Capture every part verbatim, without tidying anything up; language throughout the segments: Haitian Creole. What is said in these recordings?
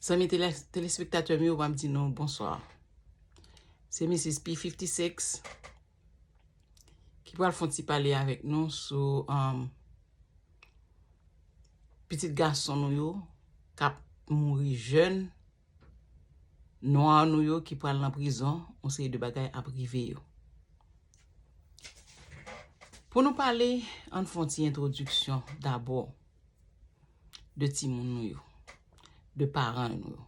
Zanmi tele- telespektatè m yo, m ap di nou bonswa. Se Misis P fifty six ki pral fè yon ti pale avèk nou sou um, pitit gason nou yo k ap mouri jèn, nwa nou yo ki pral nan prizon, yon seri de bagay ap rive yo. Pou nou pale, ann fè yon ti entwodiksyon dabò de timoun nou yo, de paran nou yo.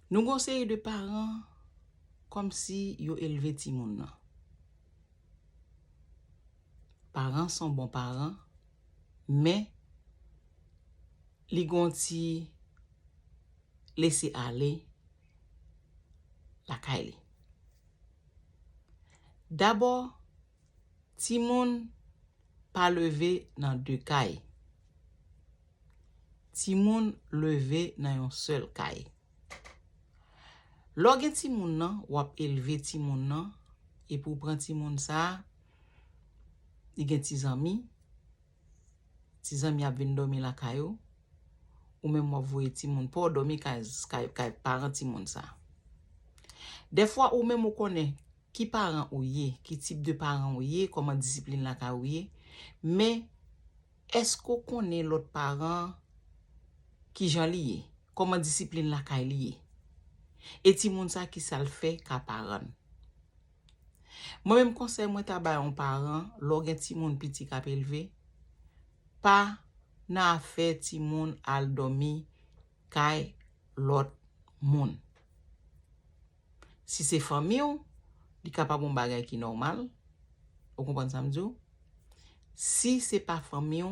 Nou gon seri de paran kòmsi yo elve timoun nan. Paran se yon bon paran, men li gon ti lese ale lakay li. Dabò, timoun pa leve nan de kay. Timoun leve nan yon sèl kay. Lè w gen timoun nan, w ap elve timoun nan, epi w pran timoun sa a, li gen ti zanmi, ti zanmi ap vin dòmi lakay ou, ou menm w ap voye timoun pa w dòmi kay, kay, kay paran timoun sa a. Dèfwa ou menm ou konnen ki paran ou ye, ki tip de paran ou ye, kòman disiplin lakay ou ye, men èske w konnen lòt paran kijan li ye, kòman disiplin lakay li ye? E timoun sa kisa l fè ka paran l? Mwen menm konsèy mwen ta bay yon paran, lè w gen timoun piti k ap elve, pa nan afè timoun al dòmi kay lòt moun. Si se fanmi w, li kapab yon bagay ki nòmal. Ou konprann sa m di w? Si se pa fanmi w,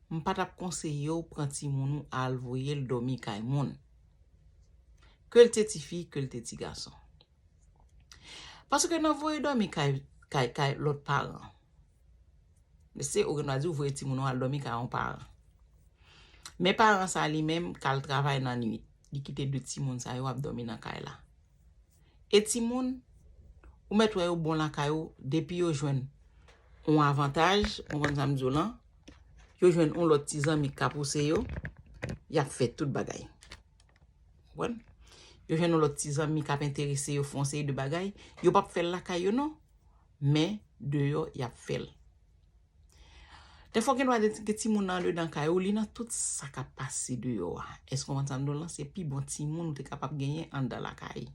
m pa t ap konseye w pran timoun ou al voye l dòmi kay moun. Ke l te tifi, ke l te ti gason. Paske nan voye dòmi kay, kay, kay lòt paran, mesye, ou gen dwa di w voye timoun ou al dòmi kay yon paran. Men paran sa li menm k al travay nan nwit, li kite de timoun sa yo ap dòmi nan kay la. E timoun, ou mèt wè yo bon lakay ou, depi yo jwenn yon avantaj, ou konprann sa m di w lan, yo jwenn yon lòt ti zanmi k ka pouse yo, y ap fè tout bagay. Konprann? Yo jwenn yon lòt ti zanmi k ap enterese yo fè yon seri de bagay, yo p ap fè l lakay yo non, men deyò y ap fè l. Dèfwa gen dwa gen timoun nan andedan kay ou, li nan tout sa k ap pase deyò a. Èske w konprann sa m di w lan? Se pi bon timoun ou te kapab genyen anndan lakay.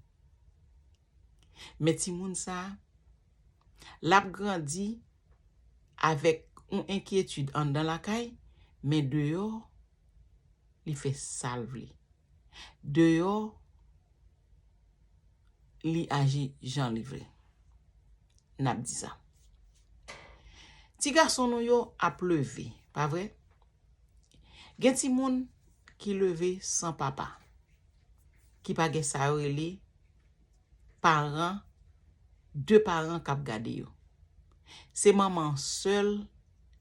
Men timoun sa a, l ap grandi avèk yon enkyetid anndan lakay, men deyò, li fè sa l vle. Deyò, li aji jan li vle. N ap di sa. Ti gason nou yo ap leve, pa vre? Gen timoun ki leve san papa, ki pa gen sa yo rele paran, de paran k ap gade yo. Se manman an sèl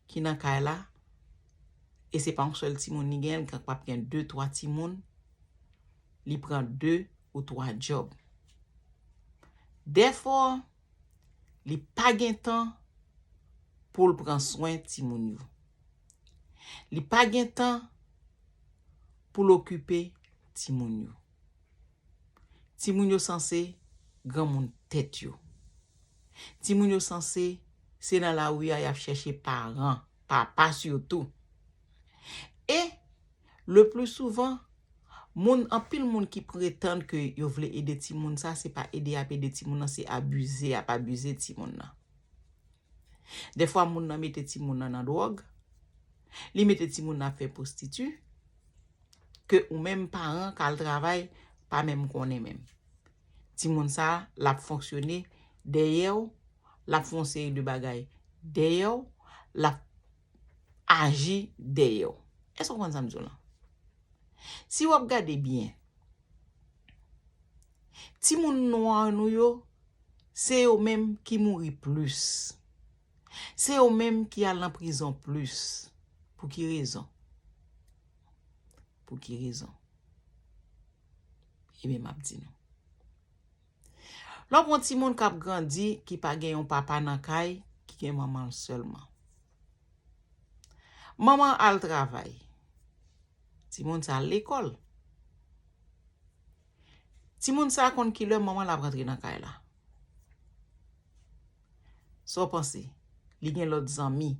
ki nan kay la, e se pa yon sèl timoun li gen, li kapab gen de, twa timoun, li pran de ou twa djòb. Dèfwa, li pa gen tan pou l pran swen timoun yo. Li pa gen tan pou l okipe timoun yo. Timoun yo sanse granmoun tèt yo. Timoun yo sanse se nan lari a y ap chèche paran, papa sitou. E le pli souvan, moun, anpil moun ki pretann ke yo vle ede timoun sa, se pa ede y ap ede timoun nan, se abize y ap abize timoun nan. Dèfwa moun nan mete timoun nan nan dwòg, li mete timoun nan ap fè pwostiti, ke ou menm paran k al travay pa menm konnen menm. Timoun sa, l ap fonksyone dèyè w, l ap fè yon seri de bagay dèyè w, l ap aji dèyè w. Èske w konprann sa m di w lan? Si w ap gade byen, timoun nwa nou yo, se yo menm ki mouri plis. Se yo menm ki al nan prizon plis. Pou ki rezon? Pou ki rezon? Ebyen, m ap di nou. Lè w pran timoun k ap grandi, ki pa gen yon papa nan kay, ki gen manman l sèlman. Manman an al travay. Timoun sa al lekòl. Timoun sa konn ki lè manman l ap rantre nan kay la. Sa w panse? Li gen lòt zanmi.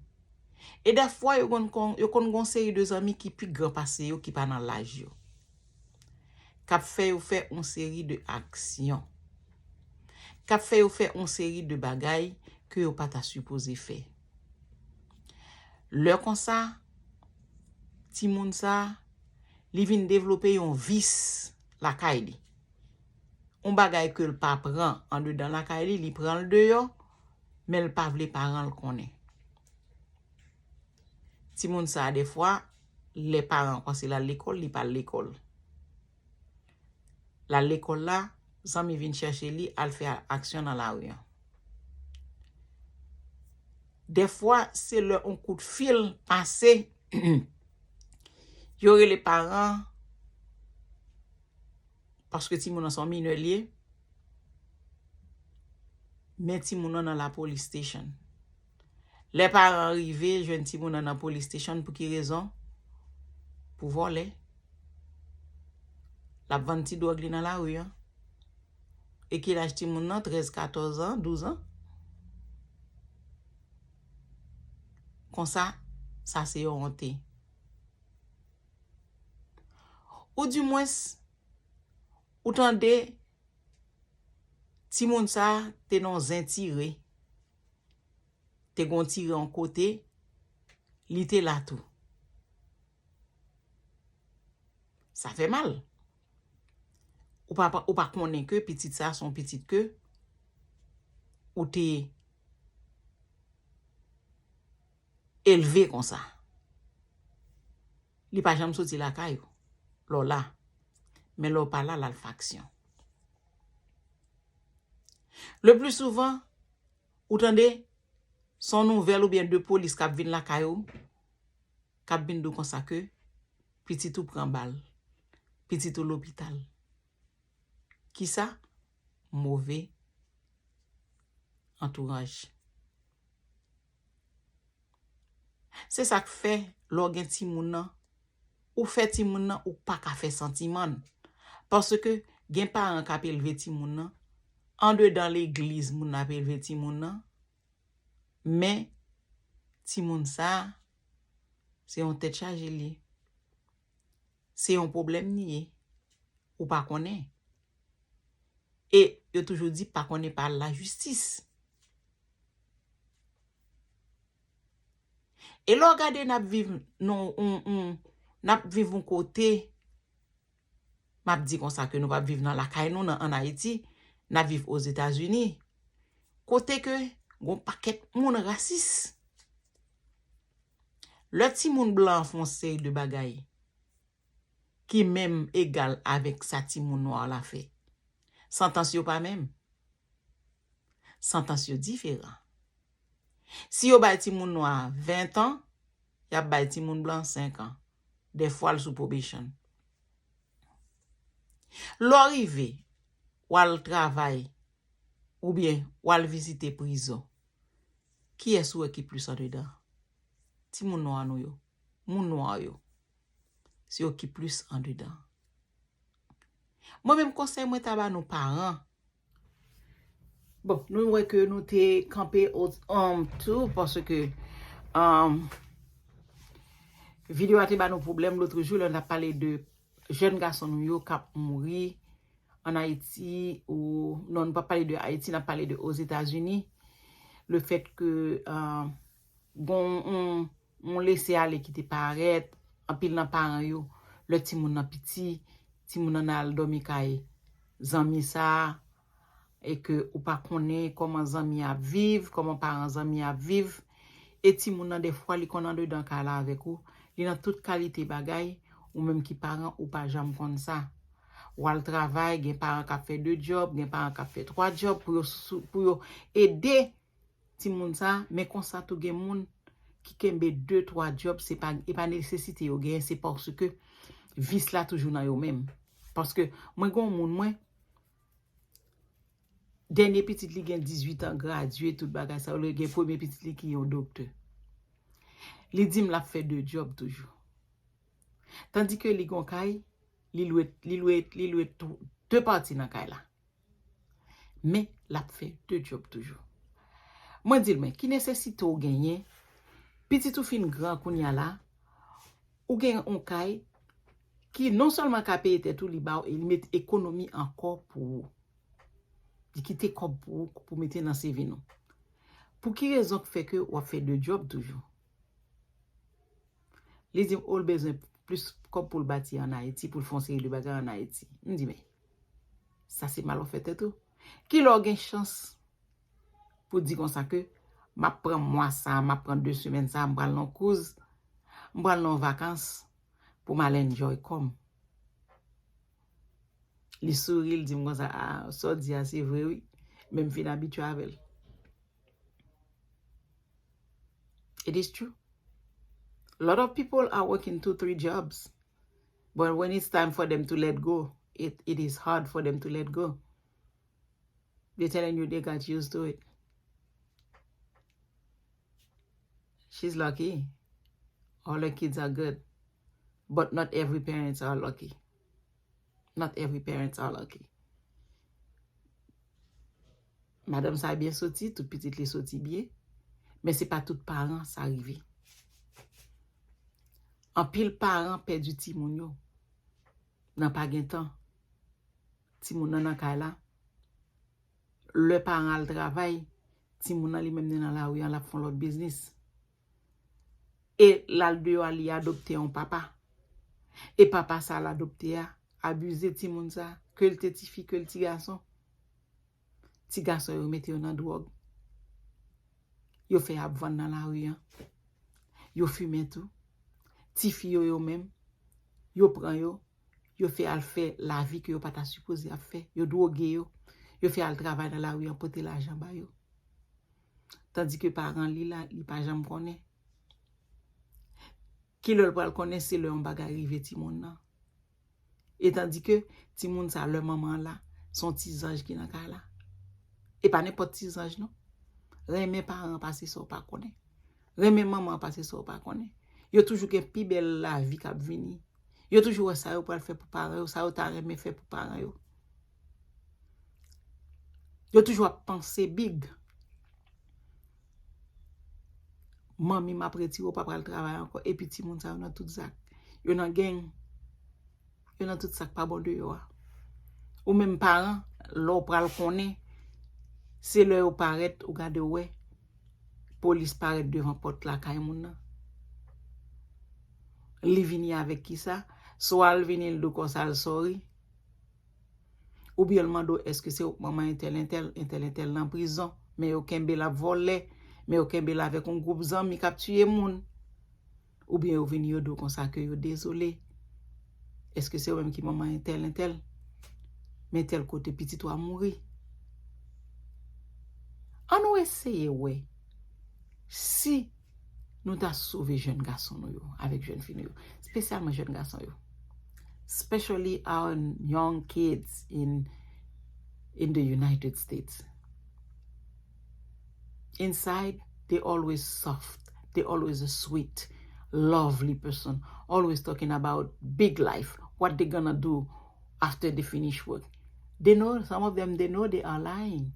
E dèfwa, yo konn, konn, yo konn gon seri de zanmi ki pi gran pase yo, ki pa nan laj yo. K ap fè yo fè yon seri de aksyon. K ap fè yo fè yon seri de bagay ke yo pa ta sipoze fè. Lè konsa, timoun sa, li vin devlope yon vis lakay li. Yon bagay ke l pa pran andedan lakay li, li pran l deyò, men l pa vle paran l konnen. Timoun sa, dèfwa, lè paran an panse l al lekòl, li pa al lekòl. L al lekòl la, zanmi vin chèche li, al fè aksyon nan lari an. Dèfwa, se lè yon kout fil pase, yo rele paran, paske timoun nan se yon minè li ye, men timoun nan nan la police station. Lè paran an rive, jwenn timoun nan nan police station pou ki rezon? Pou vòlè. L ap vann ti dwòg li nan lari an. E ki laj timoun nan? Trèz, katòz an, douz an. Konsa, sa se yon onte. Ou dimwens, ou tande timoun sa te nan yon zen tire. Te gon tire yon kote, li te la tou. Sa fè mal. Ou pa, ou pa konnen ke pitit sa se yon pitit ke ou te elve konsa. Li pa janm soti lakay ou. Lè w la. Men lè w pa la, l al fè aksyon. Le pli souvan, ou tande, se yon nouvèl oubyen de polis k ap vin lakay ou, k ap vin di w konsa ke pitit ou pran bal, pitit ou lopital. Kisa? Move antouraj. Se sa k fè, lè w gen timoun nan, ou fè timoun nan, ou pa ka fè santiman l. Paske gen paran k ap elve timoun nan, andedan legliz moun nan ap elve timoun nan, men timoun sa a, se yon tèt chaje l ye. Se yon pwoblèm li ye. Ou pa konnen. E yo toujou di pa konnen pa al lajistis. E lè w gade n ap viv nan yon, yon, n ap viv yon kote, m ap di konsa ke nou p ap viv nan lakay nou nan, ann Ayiti, n ap viv Ozetazini, kote ke gon pakèt moun rasis. Lè timoun blan an fè yon seri de bagay ki menm egal avèk sa timoun nwa la fè, santans yo pa menm. Santans yo diferan. Si yo bay timoun nwa a ven an, y ap bay timoun blan senk an. Dèfwa l sou probation. Lè w rive, w al travay, oubyen w al vizite prizon, kiyès ou wè ki plis andedan? Timoun nwa nou yo, moun nwa yo. Se yo ki plis andedan. Mwen menm konsèy mwen ta ba nou paran. Bon, nou wè ke nou te kanpe o, um, tou, paske, um, videyo a te ba nou pwoblèm lòt jou, lè n ap pale de jèn gason nou yo k ap mouri ann Ayiti, ou, non, nou p ap pale de Ayiti, n ap pale de Ozetazini. Le fèt ke, um, gon yon, yon lese ale ki te parèt, anpil nan paran yo, lè timoun nan piti, timoun nan al dòmi kay zanmi sa a, e ke ou pa konnen kòman zanmi ap viv, kòman paran zanmi ap viv, e timoun nan dèfwa li konn andedan kay la avèk ou, li nan tout kalite bagay, ou menm ki paran, ou pa janm konn sa. W al travay, gen paran k ap fè de djòb, gen paran k ap fè twa djòb pou yo sou, pou yo ede timoun sa, men konsa tou gen moun ki kenbe de, twa djòb, se pa, e pa nesesite yo genyen, se paske vis la toujou nan yo menm. Paske mwen gen yon moun mwen, dènye pitit li gen dizuit an, gradye, tout bagay sa yo, li gen premye pitit li ki yon doktè. Li di m l ap fè de djòb toujou. Tandike li gon kay, li lwe, li lwe, li lwe tou, de pati nan kay la. Men, l ap fè de djòb toujou. Mwen di l, men, ki nesesite w genyen? Pitit ou fin gran kounye a la, ou gen yon kay ki non sèlman ka peye tèt ou, li ba w, e li met ekonomi ankò pou ou. Li kite kòb pou ou, pou mete nan saving ou. Pou ki rezon k fè ke w ap fè de djòb toujou? Li di m, oh, l bezwen plis kòb pou l bati ann Ayiti, pou l fè yon seri de bagay ann Ayiti. M di, men, sa se mal w ap fè tèt ou. Kilè w gen chans pou di konsa ke m ap pran mwa sa, m ap pran de semèn sa, m pral nan kouz, m pral nan vakans pou m al enjoy kò m. Li souri, li di m konsa, ah, sa w di a se vre wi, men m fin abitye avè l. It is true. A lot of people are working two, three jobs. But when it's time for them to let go, it, it is hard for them to let go. They're telling you they got used to it. She's lucky. All her kids are good. But not every parents are lucky. Not every parents are lucky. Madanm sa byen soti, tout pitit li soti byen, men se pa tout paran sa rive. Anpil paran pèdi timoun yo nan pa gen tan. Timoun nan nan kay la. Lè paran al travay, timoun nan li menm li nan lari an, l ap fè yon lòt biznis. E l al deyò a, li adopte yon papa. E papa sa l adopte a abize timoun sa, ke l te tifi, ke l ti gason. Ti gason yo mete yo nan dwòg. Yo fè y ap vann nan lari an. Yo fimen tou. Tifi yo, yo menm, yo pran yo, yo fè al fè lavi ke yo pa ta sipoze ap fè. Yo dwoge yo. Yo fè al travay nan lari an, pote lajan ba yo. Tandike paran li la, li pa janm konnen. Kilè l pral konnen? Se lè yon bagay rive timoun nan. E tandike timoun sa, lè manman an la, se yon ti zanj ki nan kay la. E pa nenpòt ti zanj non. Renmen paran an pase sa w pa konnen. Renmen manman an pase sa w pa konnen. Yo toujou gen pi bèl lavi k ap vini. Yo toujou wè sa yo pral fè pou paran yo, sa yo ta renmen fè pou paran yo. Yo toujou ap panse big. Manmi, m ap retire w, w pa pral travay ankò. Epi timoun sa yo nan tout zak. Yo nan gang. Yo nan tout sa k pa bon deyò a. Ou menm paran, lè w pral konnen, se lè yo parèt, ou gade w wè, polis parèt devan pòt lakay moun nan. Li vini avèk kisa? Swa l vini, l di w konsa l sòri. Oubyen l mande w, èske se ou k manman entèl, entèl, entèl, entèl nan prizon, men yo kenbe l ap vòlè, men yo kenbe l avèk yon gwoup zanmi k ap tiye moun. Oubyen yo vini, yo di w konsa ke yo dezole. Èske se ou menm ki manman entèl, entèl? Men tèl kote pitit ou a mouri. Ann nou eseye wè si nou ta sove jèn gason nou yo avèk jèn fi nou yo, espesyalman jèn gason yo. Especially our young kids in in the United States. Inside, they always soft, they always a sweet, lovely person, always talking about big life, what they gonna do after they finish work. They know, some of them, they know they are lying.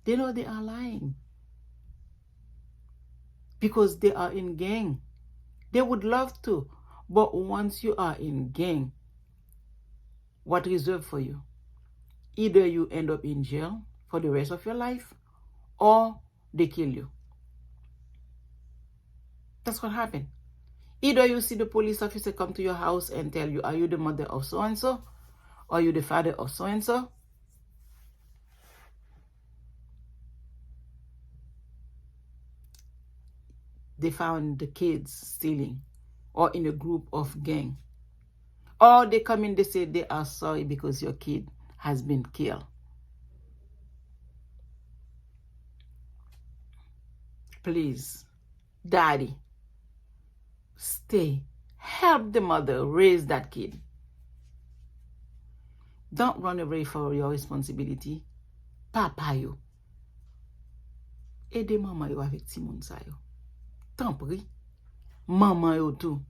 They know they are lying. Because they are in gang. They would love to, but once you are in gang, what reserve for you? Either you end up in jail for the rest of your life, or they kill you. That's what happened. Either you see the police officer come to your house and tell you, are you the mother of so and so? Are you the father of so and so? They found the kids stealing or in a group of gang. Or they come in, they say they are sorry because your kid has been killed. Please, daddy, stay. Help the mother raise that kid. Don't run away for your responsibility. Papa yo, ede manman yo avèk timoun sa yo. Tanpri, manman yo tou.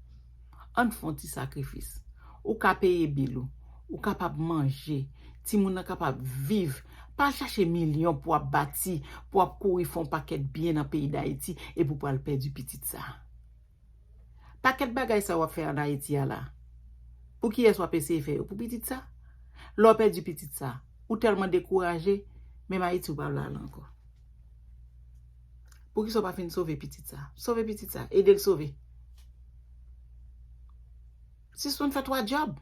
Ann fè yon ti sakrifis. Ou ka peye bil ou. Ou kapab manje. Timoun nan kapab viv. Pa al chache milyon pou w ap bati, pou w ap kouri fè yon pakèt byen nan peyi Dayiti epi w pral pèdi pitit sa. Pakèt bagay sa w ap fè ann Ayiti a la. Pou kiyès w ap eseye fè yo? Pou pitit sa? Lè w pèdi pitit sa, ou tèlman dekouraje, menm Ayiti ou pa vle al ankò. Poukisa w pa fin sove pitit sa? Sove pitit sa, ede l sove. Sispann fè twa djòb.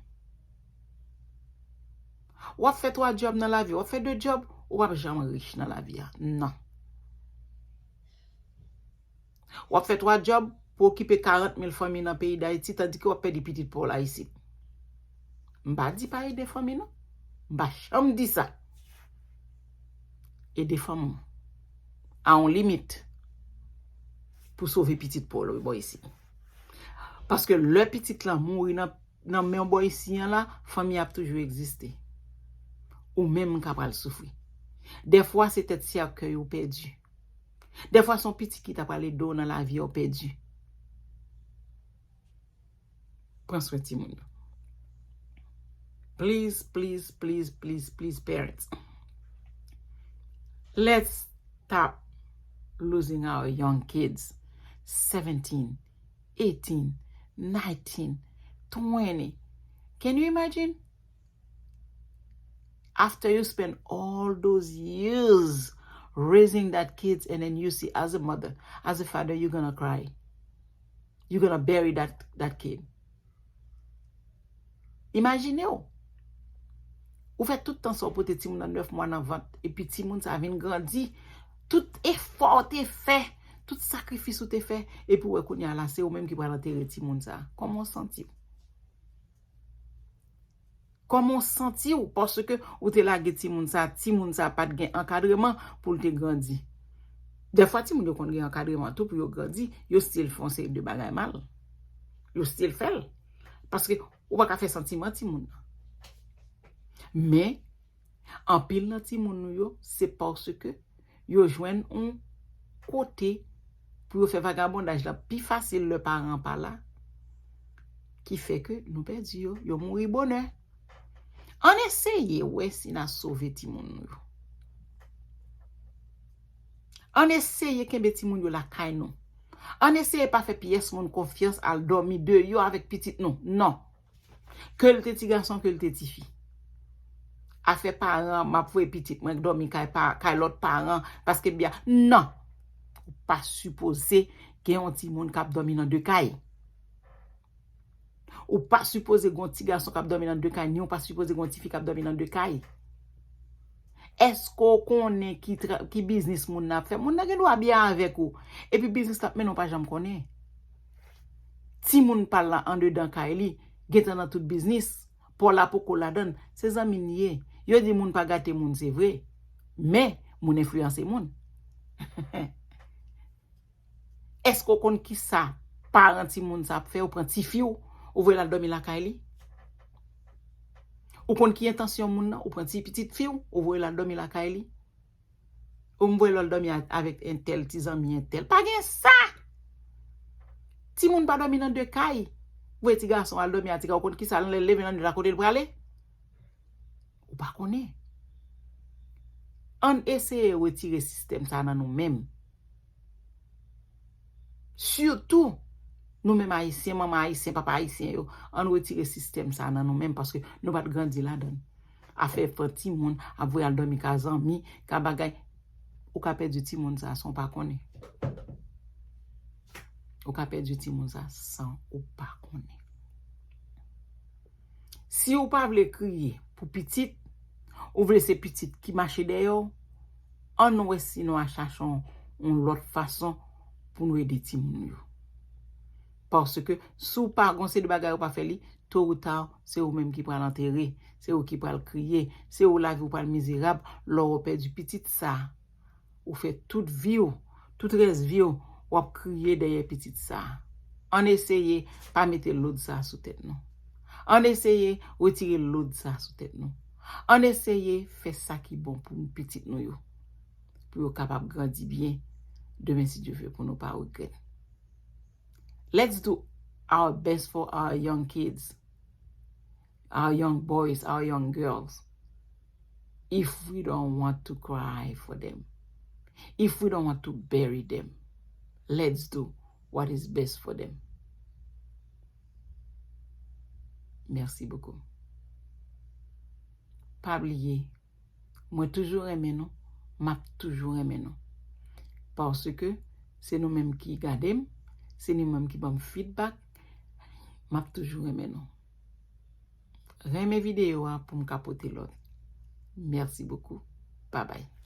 W ap fè twa djòb nan lavi, w ap fè de djòb, ou p ap janm rich nan lavi a. Non. W ap fè twa djòb pou okipe karant mil fanmi nan peyi Dayiti, tandike w ap pèdi pitit pa w la isit. M pa di pa ede fanmi, non. M pa janm di sa. Ede fanmi w a yon limit pou sove pitit pa w la bò isit. Paske lè pitit lan mouri nan, nan men w bò isi an la, fanmi ap toujou egziste. Ou menm ka pral soufri. Dèfwa, se tèt sèkèy ou pèdi. Dèfwa, se yon pitit ki ta pral ede w nan lavi a ou pèdi. Pran swen timoun yo. Please, please, please, please, please, parents. Let's stop losing our young kids. Seventeen, eighteen, nineteen, twenty. Can you imagine? After you spend all those years raising that kids, and then you see, as a mother, as a father, you're gonna cry. You're gonna bury that, that kid. Imajine w. Ou fè tout tan sa w pote timoun nan nèf mwa nan vant, epi timoun sa vin grandi. Tout efò w te fè, tout sakrifis ou te fè, epi w wè kounye a la, se ou menm ki pral antere timoun sa. Kòman w santi w? Kòman w santi w? Paske ou te lage timoun sa, timoun sa pa t gen ankadreman pou l te grandi. Dèfwa, timoun yo konn gen ankadreman tou pou yo grandi, yo still fè yon seri de bagay mal. Yo still fè l. Paske ou pa ka fè santiman timoun nan. Men, anpil nan timoun nou yo, se paske yo jwenn yon kote pou yo fè vagabondaj la pi fasil lè paran an pa la, ki fè ke nou pèdi yo, yo mouri bonè. Ann eseye wè si n a sove timoun nou yo. Ann eseye kenbe timoun yo lakay nou. Ann eseye pa fè pyès moun konfyans al dòmi deyò avèk pitit nou. Non. Ke l te ti gason, ke l te ti fi. Afè paran, m ap voye pitit mwen dòmi kay pa, kay lòt paran, paske byen, non. Ou pa sipoze gen yon timoun k ap dòmi nan de kay. Ou pa sipoze gen yon ti gason k ap dòmi nan de kay, ni ou pa sipoze gen yon ti fi k ap dòmi nan de kay. Èske w konnen ki tra-, ki biznis moun nan ap fè? Moun nan gen dwa byen avèk ou. Epi biznis l ap mennen w pa janm konnen. Timoun pa l la andedan kay li, gentan nan tout biznis. Pa w la poko ladan l. Se zanmi n ye. Yo di moun pa gate moun, se vre. Men, moun enfliyanse moun. Èske w konn kisa paran timoun sa ap fè? Ou pran tifi w, ou voye l al dòmi lakay li? Ou konn ki entansyon moun nan? Ou pran ti pitit fi w, ou voye l al dòmi lakay li? Ou m voye l al dòmi a-, avèk entèl, ti zanmi entèl. Pa gen sa! Timoun pa dòmi nan de kay. Voye ti gason al dòmi a ti kay. Ou konn kisa, lè l leve nan nèt la, kote l prale? Ou pa konnen. Ann eseye retire sistèm sa nan nou menm. Sitou, nou menm Ayisyen, manman Ayisyen, papa Ayisyen yo, ann retire sistèm sa nan nou menm, paske nou pa t grandi ladan l. Afè fè timoun ap voye al dòmi ka zanmi, ka bagay, ou ka pèdi timoun sa san w pa konnen. Ou ka pèdi timoun sa san ou pa konnen. Si ou pa vle kriye pou pitit, ou vle se pitit ki mache dèyè w, ann wè si nou a chache yon, yon lòt fason pou nou ede timoun yo. Paske si w pa gon seri de bagay ou pa fè li, to ou ta, se ou menm ki pral antere, se ou ki pral kriye, se ou lavi w pral mizerab, lè w pèdi pitit sa. Ou fè tout vi w, tout rès vi w, w ap kriye dèyè pitit sa. Ann eseye pa mete lòd sa sou tèt nou. Ann eseye retire lòd sa sou tèt nou. Ann eseye fè sa ki bon pou pitit nou yo. Pou yo kapab grandi byen demen, si Dye vle, pou nou pa regrèt. Let's do our best for our young kids, our young boys, our young girls. If we don't want to cry for them, if we don't want to bury them, let's do what is best for them. Merci beaucoup. Pa bliye, mwen toujou renmen nou, m ap toujou renmen nou. Paske se nou menm ki gade m, se nou menm ki ban m feedback, m ap toujou renmen nou. Renmen videyo a pou m ka pote lòt. Merci beaucoup. Bye bye.